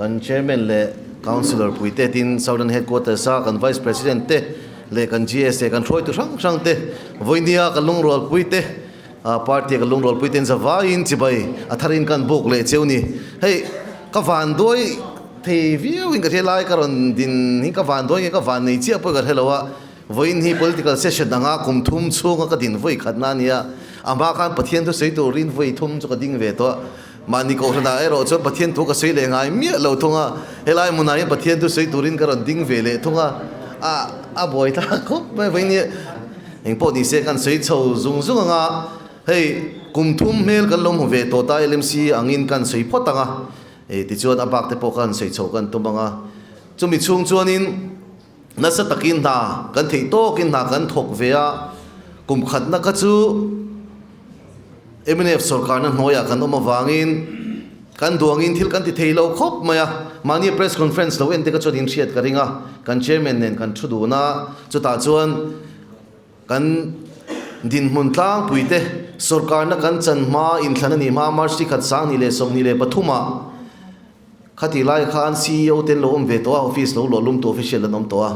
Kan Chairman leh Councillor puite tin Southern Headquarters a kan Vice President te leh kan GS leh kan hruaitu hrang hrang te vawinia kan lungrualpui te party a kan lungrualpui ten zavaiin chibai a tharin kan buk leh cheu ni. Hei ka van duai thei viau in ka hria lai ka rawn din hi ka van duai nge ka van nei chiah pawh ka hre lo a, vawiin hi political session anga kum thum chhunga ka din vawi khatna a nia, a hma khan Pathian thusawi turin vawi thum chu ka ding ve tawh a. Mahni kohhranah erawh chuan Pathian thu ka sawi leh ngai miah lo thung a, helai hmunah hian Pathian thu sawi turin ka rawn ding ve leh thung a, a a buai thlak khawp mai vawiin hi engpawh ni se kan sawi chho zung zung ang a, hei kum thum hmel kan lo hmu ve tawh ta LMC angin kan sawi phawt ang a, eh tichuan a bak te pawh khan sawi chho kan tum ang a, chumi chhung chuanin nasa takin hna kan theih tawkin hna kan thawk ve a, kum khatna kha chu. Mnf sorkarna hnuaiah kan awm avangin kan duangin thil kan ti thei lo khawp mai a, mahni press conference lo en te ka chuan inhriat ka ring a, kan chairman nen kan thu dun a, chutah chuan kan dinhmun tlangpui te sorkarna kan chan hma inthlan a nih hma March ni khat 2023 ah khatih lai khan CEO te an lo awm ve tawh a, office lo luah lum tu official an awm tawh a.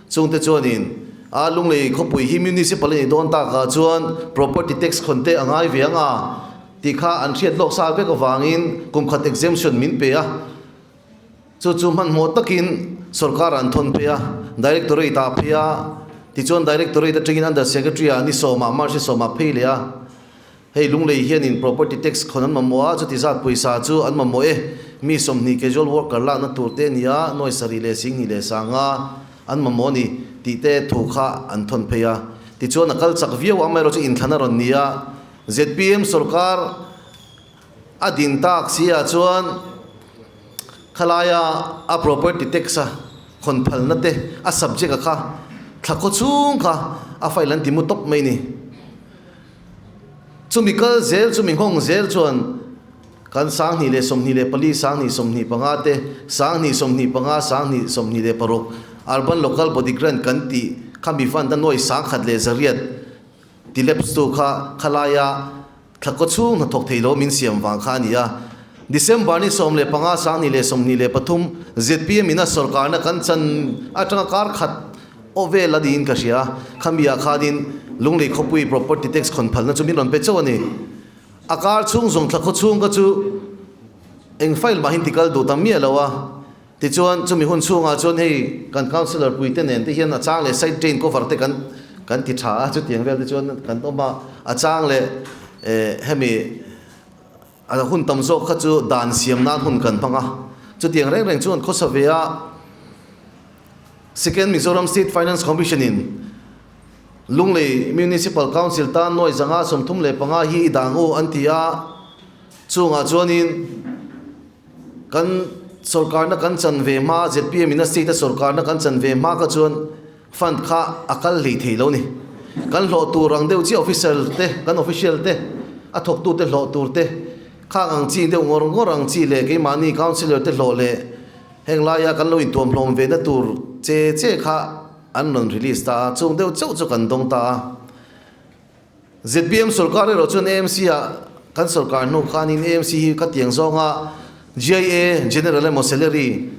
Chungte chuanin a Lunglei khawpui hi municipal a nih dawn takah chuan property tax khawn te a ngai ve ang a tih kha an hriat lawk sa vek avangin kum khat exemption min pe a, chu chu hmanhmawh takin sorkar an thawn phei a, directorate ah phei a, tichuan directorate atangin under secretary ah ni sawmah March ni sawmah phei leh a. Hei Lunglei hianin property tax khawn an mamawh a, chuti zat pawisa chu an mamawh e. Mi 20 casual worker lakna tur te a ni a, nuai sarih leh 25 an mamawh a ni tih te thu kha an thawn phei a. Tichuan a kal chak viau amaherawhchu inthlan a rawn ni a, zpm sorkar a din tak si ah chuan khalaia a property tax a khawn phalna te a subject a kha thla khaw chhung kha a file an ti mu tawp mai ni. Chumi kal zel, chumi nghawng zel chuan kan 2024, 2025 te, 2025, 2026 Urban Local Body Grant kan tih kha mi fund a nuai 1100 ti lapse tu kha khalaia thla kaw chhung hnathawk thei lo min siam vang kha a ni a. December ni 15, 2023 zpm in a sorkarna kan chan atanga kar khat Aw vel a niin ka hria. Khami ah khanin Lunglei khawpui property tax khawn phalna chu min rawn pe chauh a ni. A kar chhung zawng thla khaw chhung ka chu eng file mahin ti kal duh ta miah lo a. Tichuan chumi hun chhungah chuan hei kan councillor pui te nen te hian a chang leh side drain cover te kan kan ti tha a, chutiang vel te chuan kan awm a. A chang leh eh hemi a hun tam zawk kha chu dan siam nan hun kan hmang a. Chutiang reng reng chuan khawsa ve a. Second Mizoram State Finance Commission in Lunglei Municipal Council tan nuai 535 hi i dang u an ti a, chungah chuanin kan sorkarna kan chan ve hma zpm in a state a sorkarna kan chan ve hma kha chuan fund kha a kal hlei thei lo ni. Kan hlawh tur ang deuh chiah officer te kan official te a thawktu te hlawh tur te khang ang chi deuh ngawr ngawr ang chi leh keimahni councillor te hlawh leh Heng laia kan lo intuamhlawm ve na tur che che kha an rawn release ta a, chung deuh chauh chu kan dawng ta a. Zpm sorkar erawh chuan AMC ah kan sorkar hnu khanin AMC hi ka tiang zawnga GIA General emaw salary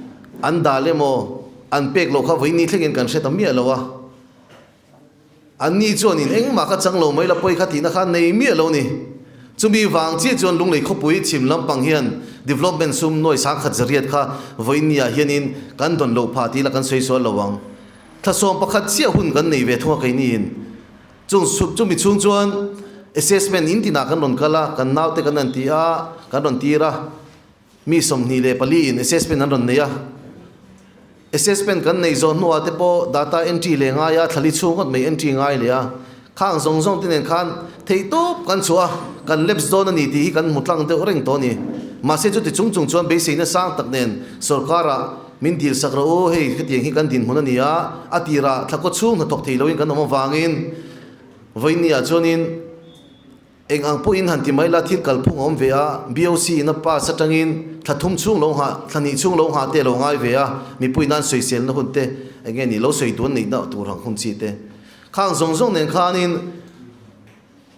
an dal emaw an pek loh kha vawiin ni thlengin kan hre ta miah lo a. Anni chuanin engmah ka chang lo mai la pawi kha tihna kha nei miah lo ni. Chumi vang chiah chuan Lunglei khawpui chhim lampang hian development sum nuai 1100 kha vawiin ah hianin kan dawn loh phah tih la kan sawi sual lo ang. Thla 11 chiah hun kan nei ve thung a keiniin. Chung chumi chhung chuan assessment in tinah kan rawn kal a, kan naute kan han ti a, kan rawn tir a. Mi 24 in assessment an rawn nei a, assessment kan nei zawh hnuah te pawh data entry leh ngai a, thlali chhung ngawt mai entry ngai leh a, khang zawng zawng te nen khan theihtawp kan chhuah a, kan lapse dawn a ni tih hi kan hmu tlang deuh reng tawh a ni. Mahse chuti chung chung chuan beiseina sang tak nen sorkarah min dil sak rawh u, hei khatiang hi kan dinhmun a ni a, a tirah thla kaw chhung hnathawk thei loin kan awm avangin vawinia chuanin, Eng ang pawhin han ti mai la, thil kalphung a awm ve a, BOC in a pass atangin thla thum chhung lo nghah, thla hnih chhung lo nghah te a lo ngai ve a, mipui nan sawiselna hun te eng nge ni lo sawi duan neihna tur ang hun chi te. Khang zawng zawng nen khanin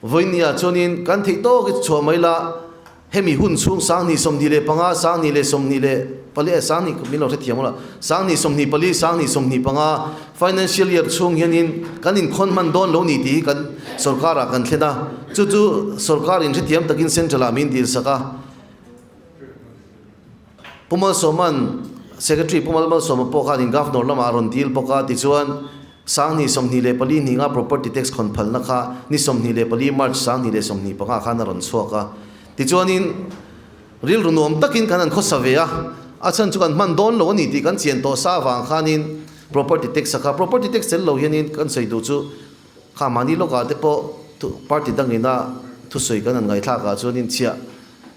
vawinia chuanin kan theih tawk i chhuah mai la. Hemi hun chhung 2025, 2024, 20 min lo hrethiam ula, 2024, 2025 financial year chhung hianin kan inkhawn hman dawn lo ni tih hi kan sorkarah kan thlen a, chu chu sorkar inhrethiam takin central ah min dilsak a. Pu Malsawma'n Secretary Pu Malsawma pawh khanin Governor lamah a rawn dil bawk a, tichuan 2024 hninga Property Tax khawn phalna kha ni 24 March 2025 khan a rawn chhuak a. Tichuanin rilru nuam takin kan han khawsa ve a, a chhan chu kan hman dawn lo a ni tih kan chian tawh sa avang khanin Property Tax a kha Property Tax tel lo hianin kan sawi duh chu kha mahni lawkah te pawh party dangina thusawi kan han ngaihthlakah chuanin chhiah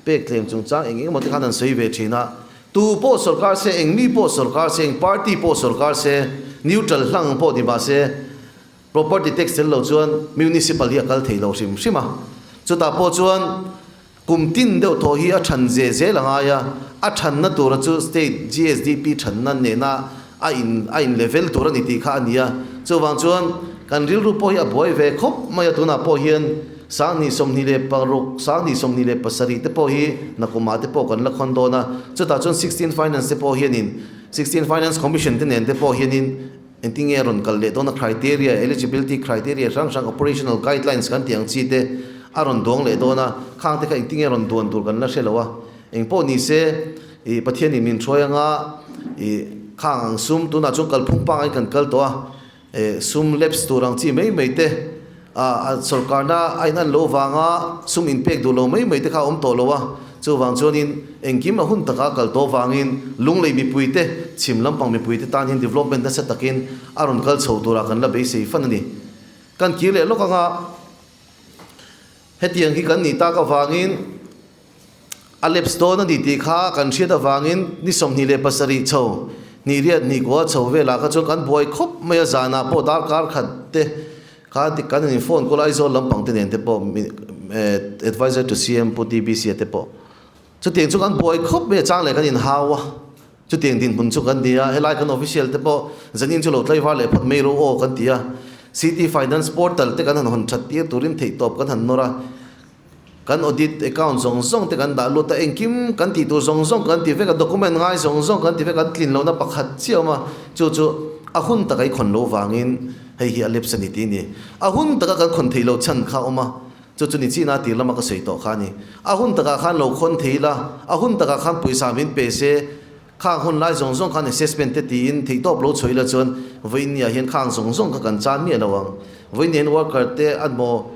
Pek tlem chungchang eng eng emaw te khan an sawi ve thin a, tu pawh sawrkar se, eng mi pawh sawrkar se, eng party pawh sawrkar se, neutral hlang pawh ni mah se, property tax tel lo chuan municipal hi a kal thei lo hrim hrim a. Chutah pawh chuan kum tin deuh thaw hi a than ze zel a ngai a, a thanna tura chu state GSDP thanna nena a in a in level tur a ni tih kha a ni a. Chuvang chuan kan rilru pawh hi a buai ve khawp mai a, tunah pawh hian 2026, 2027 te pawh hi nakumah te pawh kan la khawn dawn a, chutah chuan 16 Finance te pawh hianin 16 Finance Commission te nen te pawh hianin engtin nge a rawn kal leh dawn a, criteria, eligibility criteria hrang hrang, operational guidelines kan tih ang chi te a rawn duang leh dawn a, khang te kha engtin nge a rawn duan tur kan la hre lo a. Eng pawh ni se, ih Pathianin min hruai anga ih khang ang sum tunah chuan kalphung pangai kan kal tawh a, eh sum lapse tur ang chi mai mai te, ah a sawrkarna a inan loh vanga sum inpek duh lo mai mai te kha a awm tawh lo a, chuvang chuanin engkim a hun taka kal tawh vangin lunglei mipui te, chhim lampang mipui te tan hian development nasa takin a rawn kal chho turah kan la beisei fan a ni. Kan kir leh lawk anga hetiang hi kan nih tak avangin, A lapse dawn a ni tih kha kan hriat avangin ni 27 chho, hnih riat hnih kua chho velah kha chuan kan buai khawp mai a, zanah pawh darkar khat te kha dik kan in phone call Aizawl lampang te nen te pawh adviser to CM Pu TBC a te pawh chutiang chu kan buai khawp mai a, chang leh kan inhau a, chutiang dinhmun chu kan ni a, helai kan official te pawh zanin chu lo tlaivar leh phawt mai ro aw kan ti a, City Finance Portal te kan han hawn that tir turin theihtawp kan han nawr a. Kan audit account zawng zawng te kan dah lut a, engkim kan tih tur zawng zawng kan ti vek a, document ngai zawng zawng kan ti vek a, an tlin lohna pakhat chiah a awm a, chu chu a hun taka i khawn loh vangin hei hi a lapse a ni tih a ni. A hun taka kan khawn theih loh chhan kha a awm a, chu chu ni china tir lama ka sawi tawh kha a ni. A hun takah khan lo khawn thei ila, a hun takah khan pawisa min pe se, khang hun lai zawng zawng khan assessment te tiin theihtawp lo chhuah ila chuan vawiinniah hian khang zawng zawng kha kan chan miah lo ang. Vawiinniah hian worker te a maw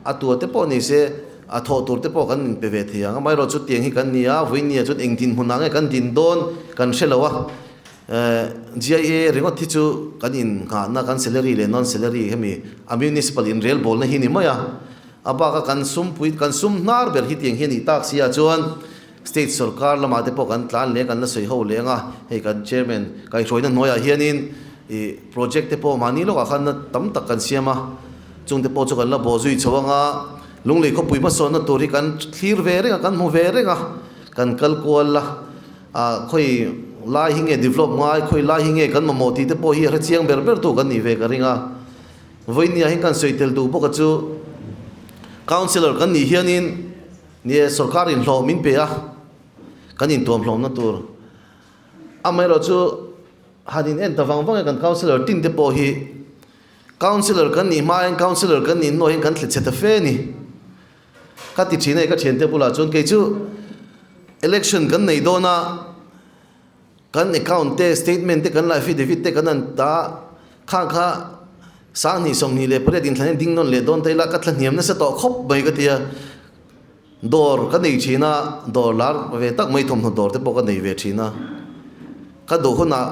a tua te pawh ni se a thawh tur te pawh kan inpe ve thei ang. Amaherawh chu tiang hi kan ni a, vawiinniah chuan eng dinhmun ah nge kan din dawn kan hre lo a. GIA ringawt hi chu kan innghahna kan salary leh non salary hemi a municipal inrelbawlna hi ni mai a. A baka kan sumpui kan sum hnar ber hi tiang hi a nih tak si ah chuan State sorkar lamah te pawh kan tlan leh kan la sawi ho leh ang a, hei kan Chairman kaihhruaina hnuaiah hianin ih project te pawh mahni lawkah khan na tam tak kan siam a, chung te pawh chu kan la bawh zui chho ang a, Lunglei khawpui hmasawnna tur hi kan thlir ve reng a, kan hmu ve reng a, kan kal kual a, ah khawi lai hi nge develop ngai, khawi lai hi nge kan mamawh tih te pawh hi a hrechiang ber ber tu kan nih ve ka ring a. Vawinia hi kan sawi tel duh bawk a chu Councillor kan nih hianin, Ni e, sorkar in hlawh min pe a, kan intuam hlawmna tur. Amaherawh chu han in en ta vang vang e kan councillor tin te pawh hi councillor kan nih hma hian councillor kan nih hnuah hian kan thli chhe ta fe a ni. Ka ti thin a ka thiante bulah chuan kei chu election kan nei dawn a, kan account te statement te kan la affidavit te kan han ta khang kha 2028 inthlan hian ding nawn leh dawn ta ila ka thlahniam nasa tawh khawp mai ka ti a, dawr ka nei thin a, dawr lar ve tak mai thawmhnaw dawr te pawh ka nei ve thin a, ka duh hunah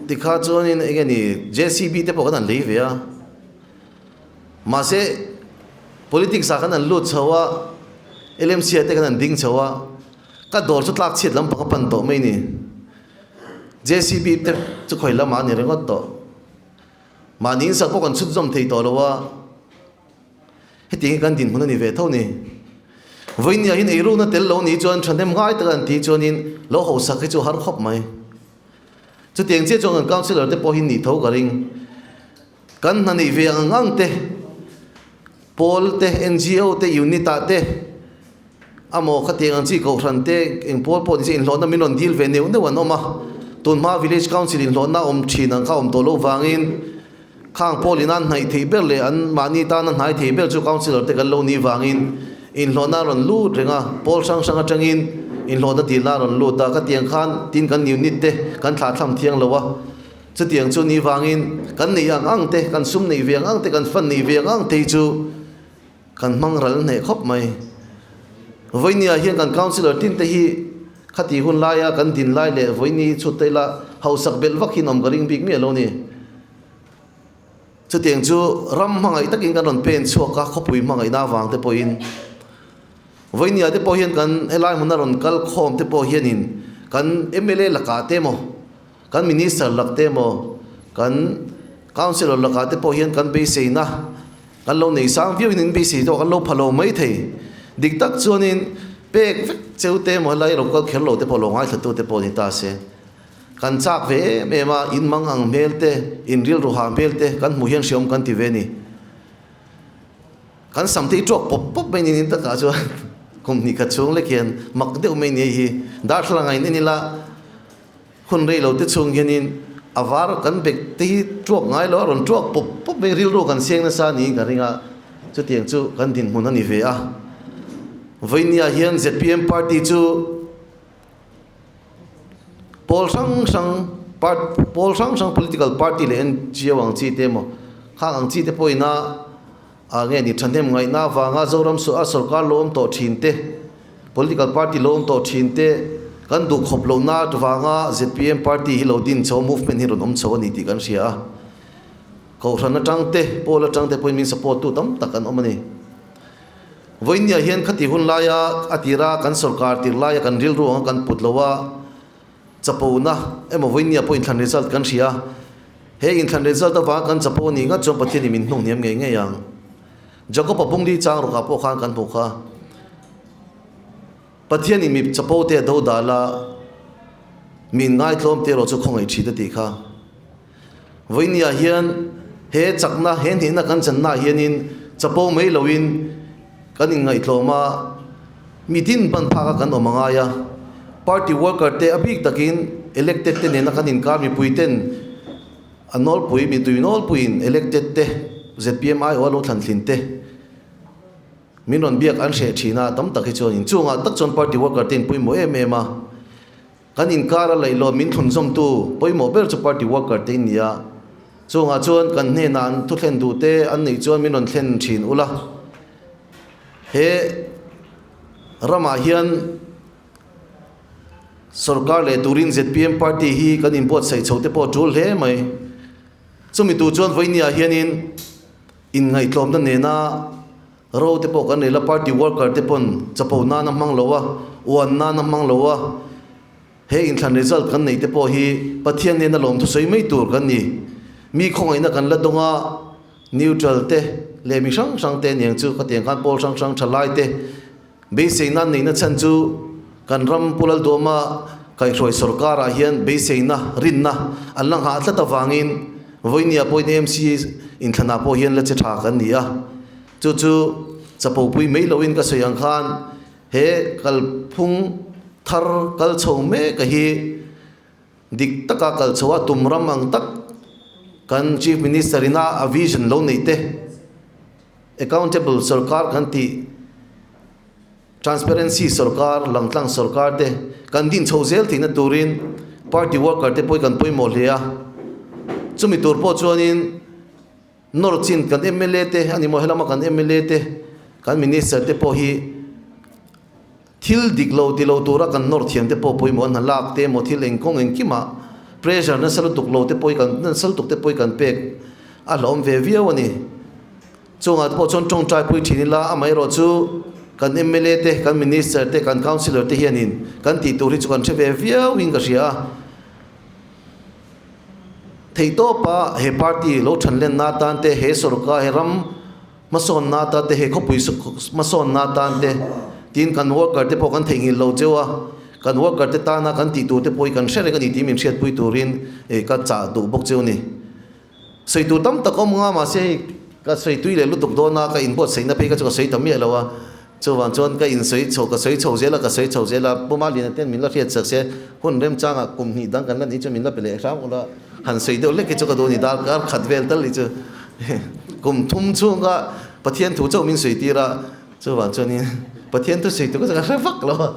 tikha chuanin eng nge ni JCB te pawh kan han lei ve a, mahse politics ah kan han lut chho a, LMC ah te kan han ding chho a. Ka dawr chu tlak chhiat lampang a pan tawh mai ni. JCB te chu khawi lamah a ni ringawt tawh. Mahni insak pawh kan chhut zawm thei tawh lo a, hetiang hi kan dinhmun a ni ve tho ni. Vawinia hian eirukna tel lo ni chuan thahnem ngai taka an tih chuanin lo hausak hi chu har khawp mai. Chutiang chiah chuan kan councillor te pawh hi nih tho ka ring. Kan hna neih ve ang ang te, pawl te, NGO te, unit ah te. Amaw khatiang ang chi kohhran te eng pawl pawh ni se inhlawhna min rawn dil ve neuh neuh an awm a, tunhma village council inhlawhna awm thin ang kha awm tawh loh vangin khang pawl in an hnaih theih ber leh an mahni tana hnai thei ber chu councillor te kan lo nih vangin inhlawhna a rawn lut reng a, pawl hrang hrang atangin inhlawhna dilna a rawn lut a, khatiang khan tin kan unit te kan thlahthlam thiang lo a, chutiang chu nih vangin kan neih ang ang te, kan sum neih ve ang ang te, kan fund neih ve ang ang te hi chu. Kan hmang ral hneh khawp mai. Vawinia hian kan councillor tin te hi khati hun laia kan din lai leh vawini chhut te ila hausak belh vak hian awm ka ring bik miah lo ni. Chutiang chu ram hmangaih takin kan rawn pen chhuak a, khawpui hmangaihna avang te pawhin vawinia te pawh hian kan helai hmuna rawn kal khawm te pawh hianin kan mla lakah te emaw kan minister lak te emaw kan councillor lakah te pawh hian kan beiseina Kan lo nei sang viau in in beisei tawh kan lo pha lo mai thei. Dik tak chuanin pek vek cheu te emaw helai lo kal kher lo te pawh lo ngaithla tu te pawh ni ta se. Kan chak ve em em a, in mang ang hmel te, in rilru hah hmel te kan hmuh hian hreawm kan ti ve ni. Kan sam te hi tuak pawp pawp mai ni nin takah chuan kum hnih khat chhung lek hian mak deuh mai ni hei hi. Darthlalang ah in en ila. Hun rei lo te chhung hianin a var kan bek te hi tuak ngai lo a rawn tuak pawp pawp mai rilru kan seng nasa niin ka ring a, chutiang chu kan dinhmun a ni ve a. Vawinia hian zpm party chu pawl hrang hrang pawl hrang hrang political party leh ngo ang chi te emaw khang ang chi te pawhin a ah nge ni thahnem ngaihna avanga Zoram a sorkar lo awm tawh thin te, political party lo awm tawh thin te kan duh khawp lohna vanga zpm party hi lo din chho movement hi rawn awm chho a ni tih kan hria a. Kohhran atang te, pawl atang te pawhin min support tu tam tak an awm a ni. Vawinia hian khati hun laia a tira kan sorkar tir laia kan rilru anga kan put lo a, Chapona emaw vawinia pawh inthlan result kan hria a, he inthlan result avanga kan chapo anih ngat chuan Pathianin min hnung hniam ngei ngei ang. Jakob-a bungli chang rawkah pawh khan kan hmuh kha. Pathianin mi chapo te a do dal a, min ngaitlawm te erawh chu khawngaih thin a tih kha. Vawinia hian he chakna, he hnehna kan channa ah hianin chapo mai loin kan inngaihtlawm a, mitin ban phak a kan awm a ngai a. Party worker te a bik takin elected te nena kan inkar mipui ten a nawlpui, mitui nawlpuiin elected te zpm aiawh a lo thlan thlin te min rawn biak an hreh thin a, tam tak hi chuan inchungah tak chuan party worker te in pawimawh em em a. Kan inkar a laih lawm min thlunzawmtu pawimawh ber chu party worker te in ni a, chungah chuan kan hnenah an thu thlen duh te an neih chuan min rawn thlen thin ula. He ramah hian sorkar leh turin zpm party hi kan inbuatsaih chho te pawh a tul hle mai. Chumi tur chuan vawinia hianin inngaihtlawmna nena Ro te pawh kan rel a, party worker te pawn chapo nan a hmang lo a, uan nan a hmang lo a, he inthlan result kan neih te pawh hi Pathian nena lawm thusawi mai tur kan ni. Mi khawngaihna kan la dawng a, neutral te leh mi hrang hrang te aniang chu khatiang khan pawl hrang hrang tha lai te beiseina an neihna chhan chu kan ram Pu Lalduama kaihhruai sorkar ah hian beiseina rinna an la nghah tlat avangin vawinia pawhin AMC inthlanah pawh hian la che tha kan ni a. Chu chu chapopui mai loin ka sawi ang khan he kalphung thar kal chho mek a hi dik taka kal chho a tum ram ang tak kan Chief Minister ina a vision lo neih te accountable sorkar kan tih transparency sorkar langtlang sorkar te kan din chho zel theihna turin party worker te pawh hi kan pawimawh hle a chumi tur pawh chuanin Nawr chin kan mla te a ni maw helama kan mla te kan minister te pawh hi thil dik lo ti lo tura kan nawr thiam te pawh pawimawh an lak te emaw thil engkawng engkimah pressure nasa lutuk lo te pawh hi kan nasa lutuk te pawh hi kan pek a hlauhawm ve viau a ni. Chungah te pawh chuan tawngtai pui thin ila amaherawh chu kan mla te kan minister te kan councillor te hianin kan tih tur hi chu kan hre ve viau in ka hria a. Theihtawpa he party lo thanlenna atan te, he sorkar, he ram hmasawnna atan te, he khawpui hmasawnna atan te tiin kan worker te pawh kan theihnghilh lo cheu a, kan worker te tana kan tih tur te pawh hi kan hre reng a ni tih min hriatpui turin ka chah duh bawk cheu a ni. Sawi tur tam tak awm nga mahse hei ka sawi tui leh lutuk dawn a, ka inbuatsaihna phei kha chu ka sawi ta miah lo a. Chuvang chuan ka insawi chho, ka sawi chho zel a, ka sawi chho zel a, Pu Maliana ten min la hriat chak se, hun remchangah kum hnih dang kan la nih chu min la pe leh hram ula, han sawi deuh hlek hi chu ka duh a ni, darkar khat vel tal hi chu kum thum chhunga Pathian thu chauh min sawi tir a, chuvang chuanin Pathian thu sawi tur ka hre vak lo a,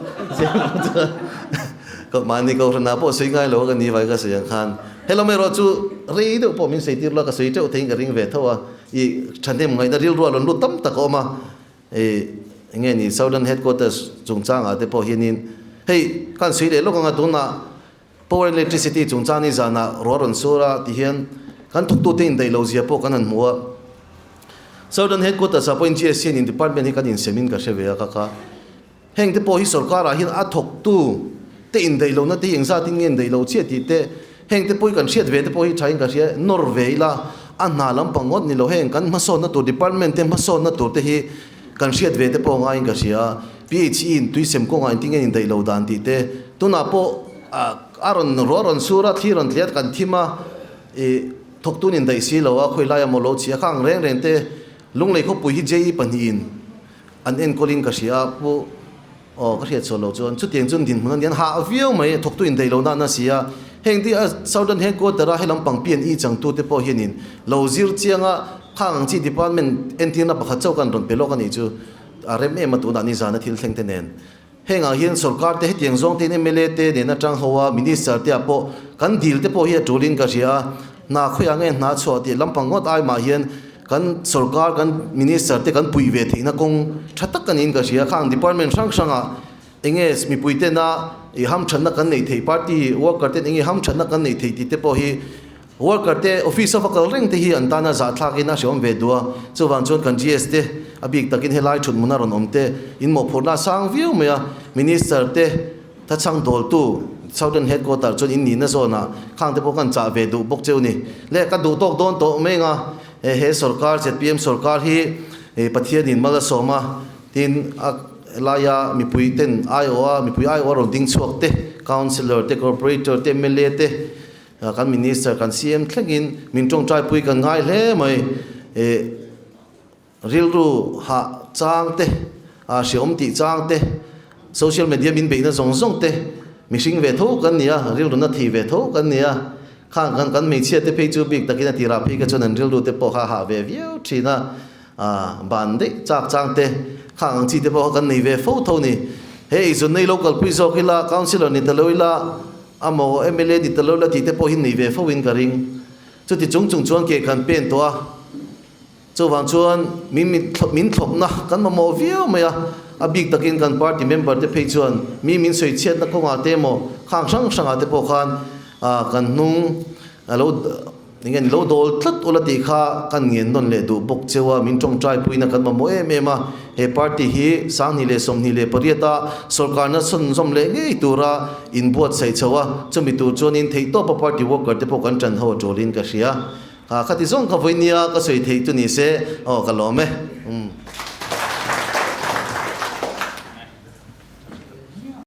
ka mahni kohhranah pawh sawi ngai lo a ka ni vai ka sawi ang khan, helawm erawh chu rei deuh pawh min sawi tir lo a, ka sawi teuh theiin ka ring ve tho a, ih thahnem ngaihna rilru a rawn lut tam tak a awm a. Hei enge ni Southern Headquarters chungchangah te pawh hianin hei khan sui leh lawk anga tunah Power and Electricity chungchang ni zanah ruah rawn sur a ti hian kan thawktute indaih lo zia pawh kan han hmu a. Southern Headquarters ah pawhin GSC in department hi kan insemin ka hre ve a ka ka. Heng te pawh hi sorkarah hian a thawktu te indaih lohna te hi engzatin nge indaih loh chiah tih te, heng te pawh hi kan hriat ve te pawh hi thain ka hria, nawr ve ila a hna lampang ngawt ni lo, heng kan hmasawnna tur department te hmasawnna tur te hi kan hriat ve te pawh ngaiin ka hria. PHE in tuisem kawngah engtin nge indaih loh dan tih te, tunah pawh a rawn ruah rawn sur a, thli rawn tliat kan thim a, ih thawktun indaih si lo a, khawi laia maw lo chhia kha ang reng reng te, Lunglei khawpui hi JE pahnihin An enkawlin ka hria a, pu aw ka hriat chhuah loh chuan chutiang chuan dinhmun a ni an hah viau mai, thawktu indaih lo nana si a, heng te a Southern Headquarter a helam pang PNE changtute pawh hianin lo zir chiang a, khang ang chi department entirna pakhat chauh kan rawn pe lawk a nih chu a rem em a tunah nizana thil thleng te nen. Hengah hian sorkar te hetiang zawng tein mla te nena tang ho a, minister te ah pawh kan dil te pawh hi a tulin ka hria a, hna khawiah nge hna chhuah tih lampang ngawt ai mah hian kan sorkar kan minister te kan puih ve theihna kawng tha tak a niin ka hria. Khang department hrang hrangah enge mipui tena i hamthatna kan neih theih party worker ten enge hamthatna kan neih theih tih te pawh hi Worker te office a va kal reng te hi an tana zahthlak in a hreawm ve duh a, chuvang chuan kan GS te a bik takin helai thut hmun a rawn awm te in mawhphurhna a sang viau mai a, Minister te thachhang dawltu Southern Headquarter chuan in nihna zawnah khang te pawh kan chah ve duh bawk cheu ni. Le ka duh tawk dawn tawh mai anga he sorkar zpm sorkar hi Pathianin mal a sawm a, tin a laia mipui ten aiawh a mipui aiawh a rawn ding chhuak te Councillor te Corporator te mla te Kan Minister kan CM thlengin min tawngtaipui kan ngai hle mai. Ih rilru hah chang te, ah hreawm tih chang te, social media min beihna zawng zawng te mihring ve tho kan ni a, rilru na thei ve tho kan ni a. Khang kan kan hmeichhia te phei chu bik takin a tirah phei kha chuan an rilru te pawh kha a hah ve viau thin a, ah ban daih chak chang te khang ang chi te pawh kha kan nei ve fo tho ni. He eizawn nei lo kalpui zawk ila, councillor ni ta lo ila, A maw mla ni ta lo la tih te pawh hi nei ve fo in ka ring. Chuti chung chung chuan ke kan pen tawh a, chuvang chuan min min thlawpna kan mamawh viau mai a, a bik takin kan party member te phei chuan mi min sawi chhiatna kawngah te emaw khang hrang hrangah te pawh khan kan hnung a lo Enge ni lo dawl tlat ula tih kha kan ngen nawn leh duh bawk cheu a, min tawngtai puiin a kan mamawh em em a, he party hi 2028 a sawrkarna chhunzawm leh ngei tura inbuatsaih chho a, chumi tur chuanin theihtawpa party worker te pawh kan ṭan ho a ṭulin ka hria. Kha khati zawng kha vawinia ka sawi theih chu ni se, aw ka lawm e. Umm.